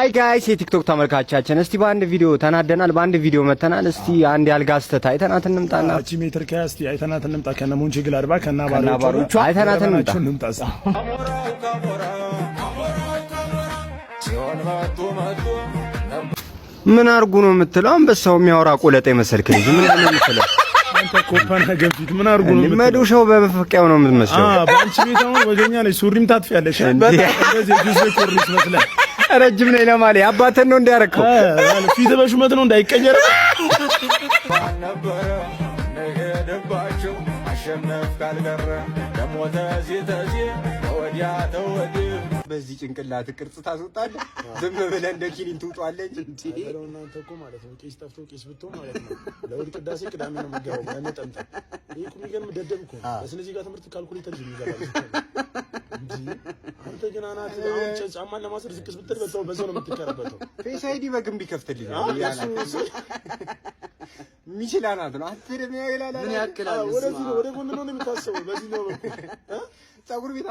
Hi guys፣ የቲክቶክ ተመልካቻችን፣ እስቲ በአንድ ቪዲዮ ተናደናል፣ በአንድ ቪዲዮ መተናል። እስቲ አንድ ያልጋ ስህተት አይተናት እንምጣና እቺ ሜትር ከያ እስቲ አይተናት እንምጣ። ከነ ሞንቼ ግላድባ ከነ ከነ አባሮቿ አይተናት እንምጣ። እንምጣ እስቲ። ምን አርጉ ነው የምትለው? አንበሳው የሚያወራ ቆለጣ የመሰልክ ልጅ ምንድን ነው የምትለው? አንተ ኮፐንሃገን ፊት ምን አድርጉ ነው የምትለው? መዶሻው በመፈቂያው ነው የምትመስለው። በአንቺ ቤት አሁን ወገኛ ነች፣ ሱሪም ታጥፊያለሽ። እንደዚህ ጊዜ ኮርኒስ መስለህ ረጅም ነኝ ለማለት አባትህን ነው እንዲያረከው። ፊት በሹመት ነው እንዳይቀየር። ነበረ ንሄድባቸው አሸነፍ ካልቀረ ደሞ ተዚህ ተዚህ ተወዲያ ተወዲህ። በዚህ ጭንቅላት ቅርጽ ታስወጣለህ። ዝም ብለህ እንደ ኪኒን ትውጧለህ እንጂ። በለው እናንተ እኮ ማለት ነው ቄስ ጠፍቶ ቄስ ብትሆን ማለት ነው ለእሑድ ቅዳሴ ቅዳሜ ነው የምትገባው ለመጠምጠም። ይህ እኮ የሚገርም ደደብ እኮ ነው። በስነ ዜጋ ትምህርት ካልኩሌተር ይዞ የሚገባ ልጅ እኮ ነው። እንዲህ አንተ ግን አናት አሁን ጫማን ለማሰር ዝቅስ ብትል በዛው ነው የምትከረበተው። Face ID በግንብ ይከፍትልኝ የሚችል አናት ነው። አንተ ደግሞ ያላላ ምን ያክላል? ወደዚህ ነው ወደ ጎን ነው የሚታሰበው። በዚህ ነው በኩል ፀጉር ቤት